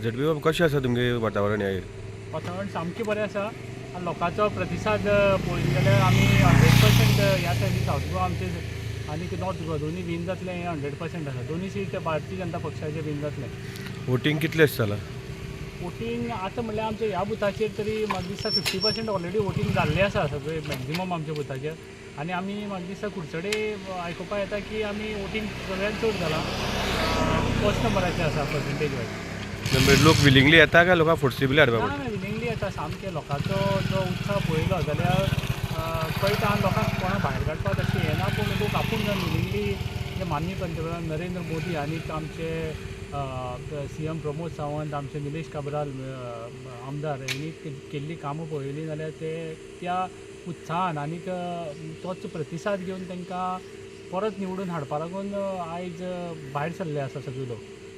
झडपी बाब, कशें आसा तुमगे वातावरण? हें वातावरण सामकें बरें आसा आनी लोकांचो प्रतिसाद पळयत जाल्यार आमी 100% ह्या सायडीन सावथ गोवा आमचे आनी नॉर्थ गोवा दोनूय वीन जातलें, हें 100% आसा. दोनूय सीट भारतीय जनता पक्षाचे वीन जातलें. वोटींग कितलें अशें जालां? वोटींग आतां म्हणल्यार आमच्या ह्या बुथाचेर तरी म्हाका दिसता 50% ऑलरेडी वोटींग जाल्लें आसा सगळें मॅक्झिमम आमच्या बुथाचेर. आनी आमी म्हाका दिसता कुडचडे आयकुपा येता की आमी वोटींग सगळ्यान चड जालां, फर्स्ट नंबराचेर आसा पर्संटेज वायज. लोक विलिंगली येता काय लोकांक फोर्सिबली हाडपा ना पडटा? ना, विलिंगली येता सामकें. लोकांचो जो उत्साह पळयलो जाल्यार कळटा आनी लोकांक कोणा भायर काडपाक तशें येना, पूण लोक आपूण जावन विलिंगली माननीय पंतप्रधान नरेंद्र मोदी आनीक आमचे सीएम प्रमोद सावंत, आमचे निलेश काब्राल आमदार हेणी केल्ली कामां पळयलीं जाल्यार ते त्या उत्साहान आनीक तोच प्रतिसाद घेवन तांकां परत निवडून हाडपा लागून आयज भायर सरले आसा सगळे लोक.